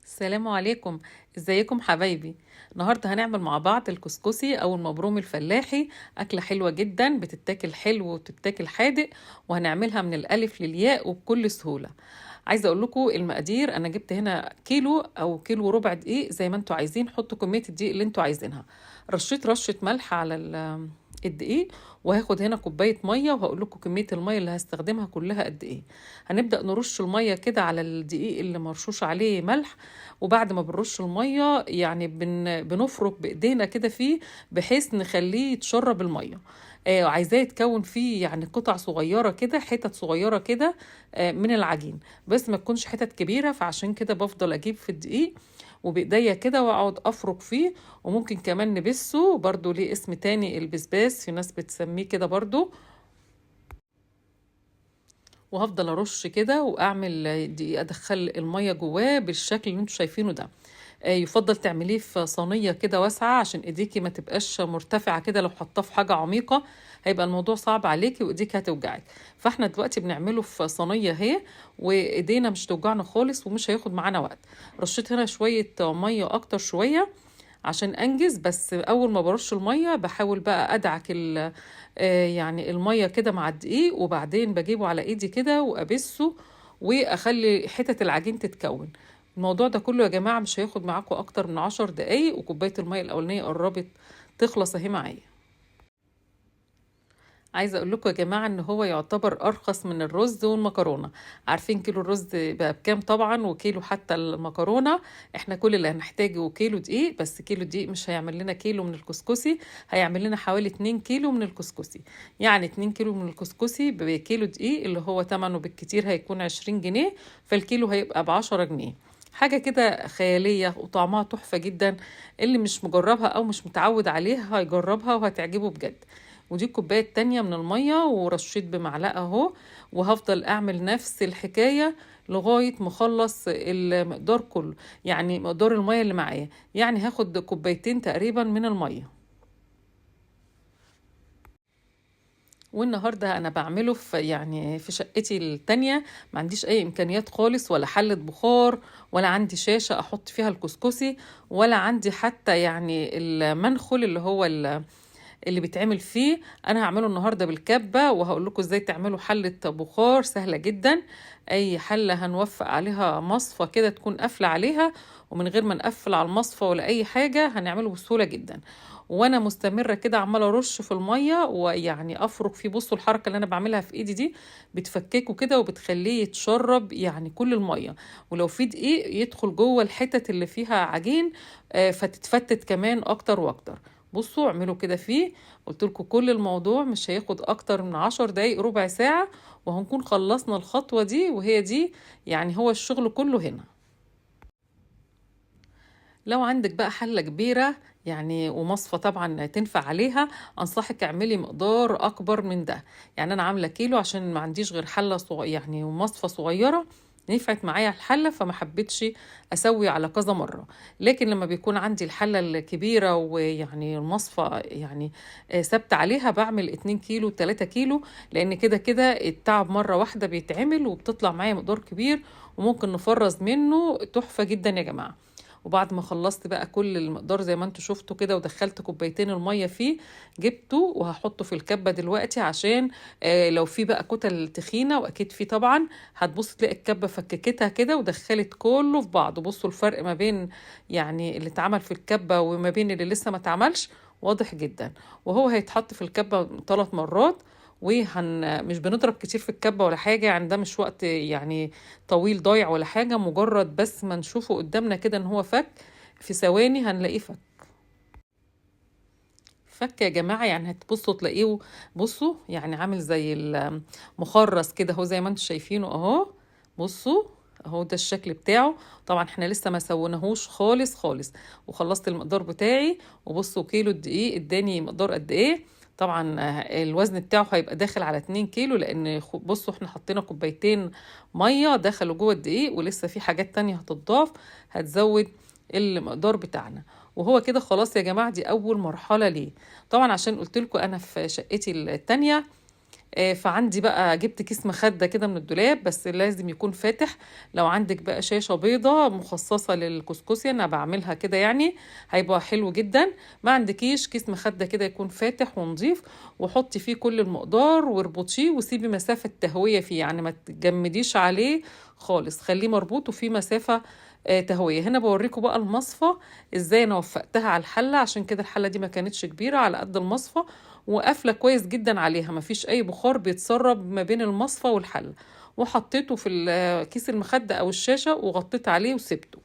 السلام عليكم. ازيكم حبايبي؟ النهارده هنعمل مع بعض الكسكسي او المبروم الفلاحي، اكله حلوة جدا بتتاكل حلو وبتتاكل حادق، وهنعملها من الالف للياء وبكل سهولة. عايزه اقول لكم المقادير. انا جبت هنا كيلو او كيلو وربع دقيق، زي ما انتوا عايزين، حطوا كمية الدقيق اللي انتوا عايزينها. رشيت رشه ملح على الدقيق، وهاخد هنا كوباية مية، وهقول لكم كمية المية اللي هستخدمها كلها قد ايه. هنبدا نرش المية كده على الدقيق اللي مرشوش عليه ملح، وبعد ما بنرش المية يعني بنفرك بايدينا كده فيه بحيث نخليه يتشرب المية. عايزاه يتكون فيه يعني قطع صغيرة كده، حتت صغيرة كده من العجين، بس ما تكونش حتت كبيرة. فعشان كده بفضل اجيب في الدقيق وبايديا كده واقعد افرك فيه. وممكن كمان نبسه برضو، ليه اسم تاني البسباس، في ناس بتسميه كده برضو. وهفضل ارش كده واعمل دقيق، ادخل المية جواه بالشكل اللي انتوا شايفينه ده. يفضل تعمليه في صينية كده واسعة عشان ايديكي ما تبقاش مرتفعة كده، لو حطاه في حاجة عميقة هيبقى الموضوع صعب عليكي وايديك هتوجعك. فاحنا دلوقتي بنعمله في صينية اهي، وايدينا مش توجعنا خالص ومش هياخد معانا وقت. رشيت هنا شوية مية اكتر شوية عشان انجز، بس اول ما برش المية بحاول بقى ادعك يعني المية كده مع الدقيق، وبعدين بجيبه على ايدي كده وابسه واخلي حتت العجين تتكون. الموضوع ده كله يا جماعة مش هياخد معاكم اكتر من 10 دقايق، وكوبايه المية الاولانية قربت تخلص اهي معايا. عايزه اقول لكم يا جماعة ان هو يعتبر ارخص من الرز والمكرونه. عارفين كيلو الرز بقى بكام طبعا، وكيلو حتى المكرونه. احنا كل اللي هنحتاجه كيلو دقيق، بس كيلو دقيق مش هيعمل لنا كيلو من الكسكسي، هيعمل لنا حوالي 2 كيلو من الكسكسي. يعني 2 كيلو من الكسكسي بكيلو دقيق اللي هو تمنه بالكتير هيكون 20 جنيه، فالكيلو هيبقى ب10 جنيه. حاجة كده خيالية وطعمها تحفة جدا، اللي مش مجربها أو مش متعود عليها هيجربها وهتعجبه بجد. ودي الكوباية التانية من المية، ورشيت بمعلقة اهو. وهفضل اعمل نفس الحكاية لغاية ما اخلص المقدار كله، يعني مقدار المية اللي معايا. يعني هاخد كوبايتين تقريبا من المية. والنهاردة أنا بعمله في شقتي التانية، ما عنديش أي إمكانيات خالص، ولا حلة بخار، ولا عندي شاشة أحط فيها الكسكسي، ولا عندي حتى المنخل اللي هو اللي بيتعمل فيه. أنا هعمله النهاردة بالكبة، وهقول لكم إزاي تعملوا حلة بخار سهلة جدا. أي حلة هنوفق عليها مصفى كده تكون قافلة عليها، ومن غير ما نقفل على المصفى ولا أي حاجة هنعمله بسهولة جدا. وانا مستمرة كده عمالة ارش في المية ويعني افرك فيه. بصوا الحركة اللي انا بعملها في ايدي دي بتفككه كده وبتخليه يتشرب كل المية، ولو في دقيق يدخل جوه الحتت اللي فيها عجين، فتتفتت كمان اكتر واكتر. بصوا اعملوا كده فيه. قلت لكم كل الموضوع مش هياخد اكتر من 10 دقايق ربع ساعة، وهنكون خلصنا الخطوة دي، وهي دي هو الشغل كله هنا. لو عندك بقى حلة كبيرة ومصفى طبعا تنفع عليها، انصحك اعملي مقدار اكبر من ده. انا عاملة كيلو عشان ما عنديش غير حلة ومصفى صغيرة نفعت معايا الحلة، فما حبيتش اسوي على كذا مرة. لكن لما بيكون عندي الحلة الكبيرة ويعني المصفى ثابتة عليها، بعمل 2 كيلو 3 كيلو، لان كده كده التعب مرة واحدة بيتعمل وبتطلع معايا مقدار كبير وممكن نفرز منه تحفة جدا يا جماعة. وبعد ما خلصت بقى كل المقدار زي ما انتوا شفتوا كده ودخلت كوبايتين المية فيه، جبته وهحطه في الكبة دلوقتي عشان، لو في بقى كتل تخينة، واكيد في طبعا، هتبص تلاقي الكبة فككتها كده ودخلت كله في بعض. بصوا الفرق ما بين اللي اتعمل في الكبة وما بين اللي لسه ما اتعملش واضح جدا. وهو هيتحط في الكبة 3 مرات، مش بنضرب كتير في الكبة ولا حاجة، ده مش وقت طويل ضايع ولا حاجة، مجرد بس ما نشوفه قدامنا كده ان هو فك في ثواني هنلاقيه فك. فك يا جماعة، هتبصوا تلاقيه بصوا عامل زي المخرز كده اهو، زي ما انتم شايفينه اهو. بصوا اهو ده الشكل بتاعه. طبعا احنا لسه ما سويناهوش خالص خالص، وخلصت المقدار بتاعي. وبصوا كيلو الدقيق اداني مقدار قد ايه. طبعا الوزن بتاعه هيبقى داخل على 2 كيلو، لان بصوا احنا حطينا كوبايتين مية دخلوا جوه الدقيق، ولسه في حاجات تانية هتضاف هتزود المقدار بتاعنا. وهو كده خلاص يا جماعة، دي اول مرحلة ليه. طبعا عشان قلت لكم انا في شقتي التانية فعندي بقى جبت كيس مخدة كده من الدولاب، بس لازم يكون فاتح. لو عندك بقى شاشة بيضة مخصصة للكسكسي، انا بعملها كده يعني هيبقى حلو جدا. ما عندكيش كيس مخدة كده يكون فاتح ونظيف، وحطي فيه كل المقدار واربطيه، وسيبي مسافة تهوية فيه، يعني ما تجمديش عليه خالص، خليه مربوط وفيه مسافة تهوية. هنا بوريكم بقى المصفى ازاي انا وفقتها على الحلة، عشان كده الحلة دي ما كانتش كبيرة، على قد المصفى، وقافلة كويس جدا عليها، ما فيش اي بخار بيتسرب ما بين المصفى والحلة. وحطيته في كيس المخدة او الشاشة وغطيت عليه وسبته.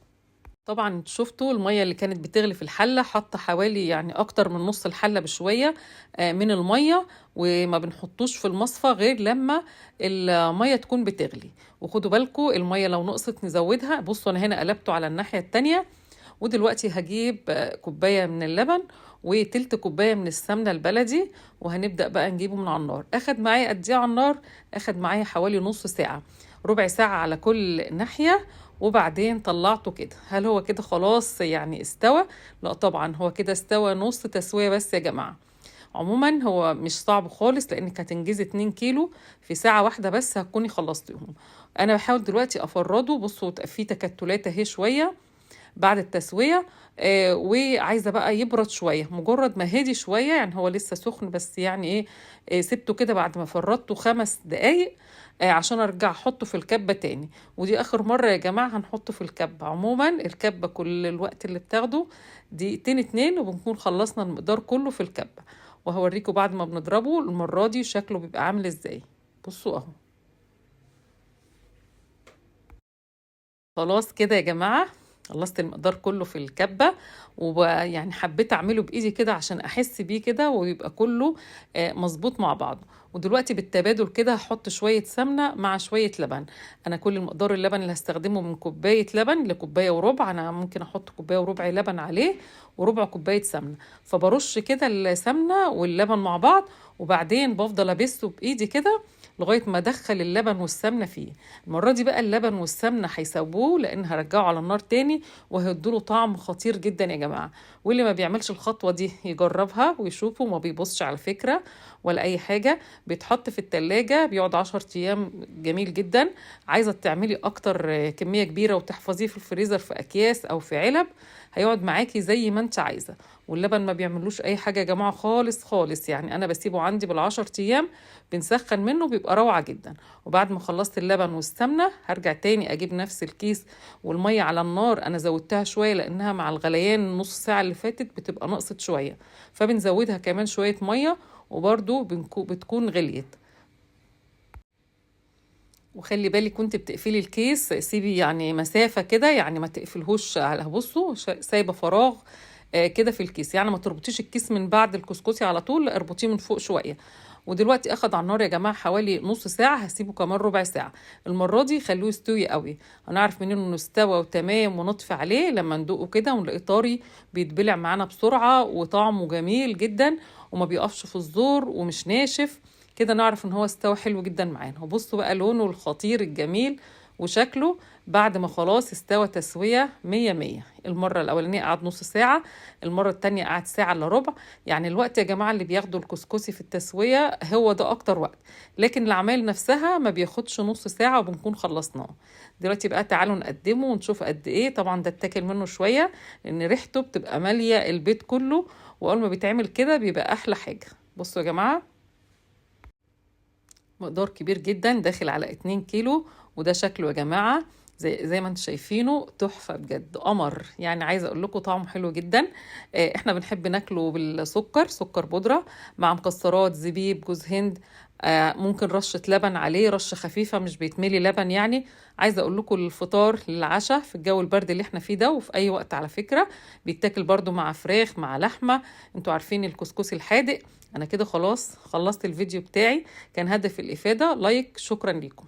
طبعا شفتوا المية اللي كانت بتغلي في الحلة، حط حوالي يعني اكتر من نص الحلة بشوية من المية، وما بنحطوش في المصفى غير لما المية تكون بتغلي. وخدوا بالكم المية لو نقصت نزودها. بصوا انا هنا قلبته على الناحية التانية، ودلوقتي هجيب كوباية من اللبن وتلت كوباية من السمنة البلدي، وهنبدأ بقى نجيبه من على النار. اخد معايا قد ايه على النار؟ اخد معايا حوالي نص ساعة، ربع ساعة على كل ناحية، وبعدين طلعته كده. هل هو كده خلاص يعني استوى؟ لا طبعا هو كده استوى نص تسوية بس يا جماعة. عموما هو مش صعب خالص، لانك هتنجزي 2 كيلو في ساعة واحدة بس هتكوني خلصتيهم. انا بحاول دلوقتي افرده، بصوا في تكتلات اهي شوية بعد التسوية، وعايزة بقى يبرد شوية، مجرد ما هدي شوية، يعني هو لسه سخن بس يعني ايه، سبته كده بعد ما فردته 5 دقايق، عشان ارجع احطه في الكبة تاني. ودي اخر مرة يا جماعة هنحطه في الكبة. عموما الكبة كل الوقت اللي بتاخده دقيقتين 2 وبنكون خلصنا المقدار كله في الكبة. وهوريكم بعد ما بنضربه المرة دي شكله بيبقى عامل ازاي. بصوا اهو خلاص كده يا جماعة، خلصت المقدار كله في الكبة، ويعني حبيت اعمله بايدي كده عشان احس بيه كده ويبقى كله مظبوط مع بعضه. ودلوقتي بالتبادل كده هحط شوية سمنة مع شوية لبن. انا كل المقدار اللبن اللي هستخدمه من كوباية لبن لكوباية وربع، انا ممكن احط كوباية وربع لبن عليه وربع كوباية سمنة. فبرش كده السمنة واللبن مع بعض، وبعدين بفضل ابسه بايدي كده لغاية ما ادخل اللبن والسمنة فيه. المرة دي بقى اللبن والسمنة هيسووه، لان هرجعه على النار تاني وهيدوله طعم خطير جدا يا جماعة. واللي ما بيعملش الخطوة دي يجربها ويشوفه، ما بيبصش على فكرة ولا اي حاجة. بيتحط في التلاجة بيقعد 10 ايام، جميل جدا. عايزة تعملي اكتر كمية كبيرة وتحفظيه في الفريزر في اكياس او في علب، هيقعد معاكي زي ما انت عايزة. واللبن ما بيعملوش اي حاجة يا جماعة خالص خالص، يعني انا بسيبه عندي بال10 ايام بنسخن منه بيبقى روعة جدا. وبعد ما خلصت اللبن والسمنة هرجع تاني اجيب نفس الكيس والمية على النار. انا زودتها شوية لانها مع الغليان نص ساعة اللي فاتت بتبقى نقصت شوية، فبنزودها كمان شوية مية، وبرده بتكون غليت. وخلي بالك وانت بتقفلي الكيس سيبي يعني مسافة كده، يعني ما تقفلهوش على، بصوا سايبة فراغ كده في الكيس، يعني ما تربطيش الكيس من بعد الكسكسي على طول، لا اربطيه من فوق شوية. ودلوقتي اخد على النار يا جماعة حوالي نص ساعة، هسيبه كمان ربع ساعة. المرة دي خلوه يستوي قوي، هنعرف منين انه استوى وتمام ونطفي عليه لما ندوقه كده ونلاقيه طري بيتبلع معانا بسرعة وطعمه جميل جدا وما بيقفش في الزور ومش ناشف كده، نعرف ان هو استوى حلو جدا معانا. وبصوا بقى لونه الخطير الجميل وشكله بعد ما خلاص استوى تسوية 100 100. المرة الأولانية قعد نص ساعة، المرة التانية قعد ساعة إلا ربع. يعني الوقت يا جماعة اللي بياخده الكسكسي في التسوية هو ده أكتر وقت، لكن العمايل نفسها ما بياخدش نص ساعة وبنكون خلصناه. دلوقتي بقى تعالوا نقدمه ونشوف قد إيه. طبعا ده اتاكل منه شوية لأن ريحته بتبقى مالية البيت كله، وأول ما بيتعمل كده بيبقى أحلى حاجة. بصوا يا جماعة مقدار كبير جدا داخل على 2 كيلو، وده شكله يا جماعة زي ما انتم شايفينه تحفة بجد، قمر. يعني عايزة اقول لكم طعمه حلو جدا. احنا بنحب ناكله بالسكر، سكر بودرة مع مكسرات، زبيب، جوز هند، ممكن رشة لبن عليه، رشة خفيفة مش بيتملي لبن. يعني عايزة اقول لكم للفطار للعشاء في الجو البرد اللي احنا فيه ده، وفي اي وقت على فكرة بيتاكل برضو مع فراخ مع لحمة. انتوا عارفين الكسكسي الحادق. انا كده خلاص خلصت الفيديو بتاعي، كان هدف الافادة. لايك، شكرا لكم.